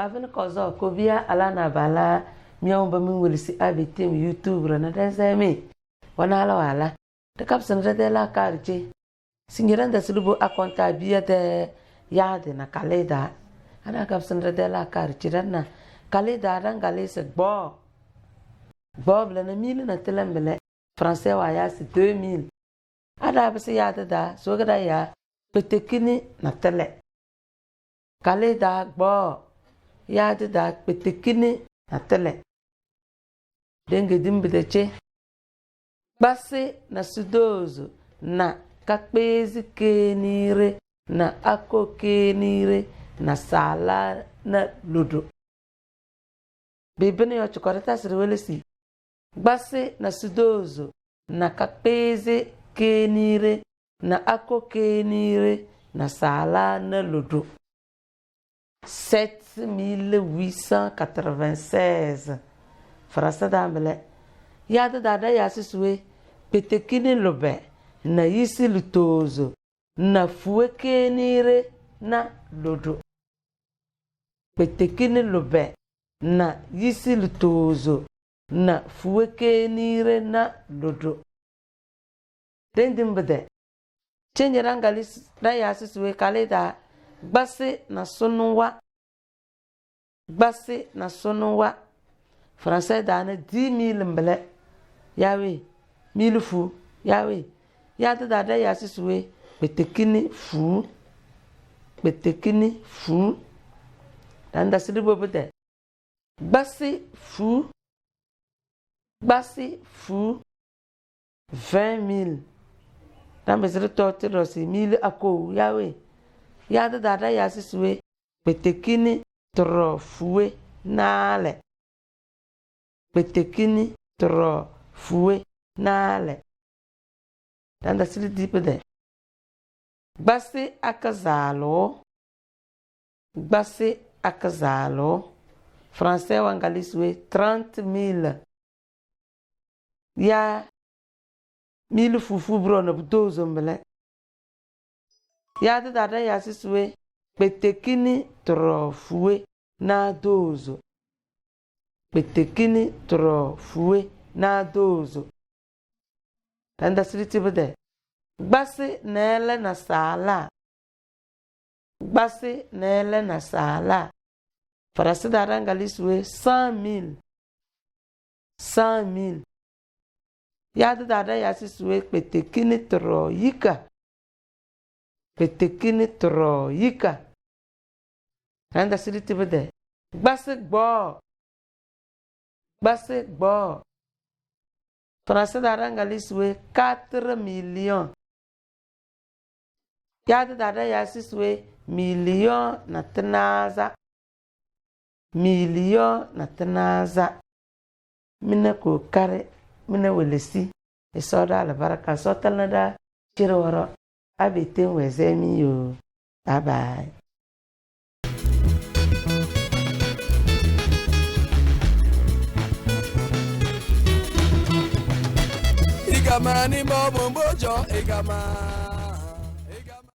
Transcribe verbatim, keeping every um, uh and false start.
Avini kozo, kobia ala na bala, miawu ba mi welisi A B T M YouTube ra na dezemi. Wana ala wala. Dekabsini dede la kariche. Sinyira ndasilubo akonta biya de yadi na kalida. Ana kabsini dede la kariche dana. Kalida dan galise gbo. Gbo bla na mili na tele mbele. Français wa ya si deux mille. Ada bisi yadi da, soga da ya, kpetekini na tele. Kali da gbo, yadi da kpetekini na tele. Denge dimbi de che. Gbasi na sudozo na kakpezi kenire na ako kenire na sala na lodo. Bibini yo chikori tasiri welesi. Gbasi na sudozo na kakpezi kenire na ako kenire na sala na lodo. Sept mille huit cent quatre-vingt-seize. Français da mbele. Yadi da da ya sisue. Kpetekini lube na yisi lutozo na fue kenire na lodo. Kpetekini lube na yisi lutozo na fue kenire na lodo. Dendin bide. Chenye rangali s-, da ya sisue kali da gbasi na sunuwa. Gbasi na sunuwa. Français da na dix mille mbele. Yawe. Mille fu. Yawe. Yadi da da ya sisue. Kpetekini fu. Kpetekini fu. Da ndasilubo bide. Gbasi fu. Gbasi fu. Vingt mille. Tambisiri toti rosi mille ako yawe. Yadi da da ya sisue. Kpetekini tro fue nale. Kpetekini tro fue nale. Da ndasili dipi de. Gbasi akazalo. Gbasi akazalo. Français wa ngalisi we trente mille. Ya mille fufu bro na budozo mbele. Yadi da da ya sisue. Kpetekini tro fue na dozo. Kpetekini tro fue na dozo. Da ndasili tibi de. Gbasi nele na sala. Gbasi nele na sala. Français da da ngalisi we cent mille. Cent mille. Yadi da da ya sisue kpetekini tro yika. Kpetekini tro yika. Da ndasili tibi de. Gbasi gbo. Gbasi gbo. Français da da ngalisi we quatre millions. Yadi da da ya sisue million na tinaza. Million na tinaza. Mina kokari, mina welesi. Isoda alibaraka, sotali na da chiri woro. Abete wezemi yo. Bye bye. Igama ni bobo mbojo, igama.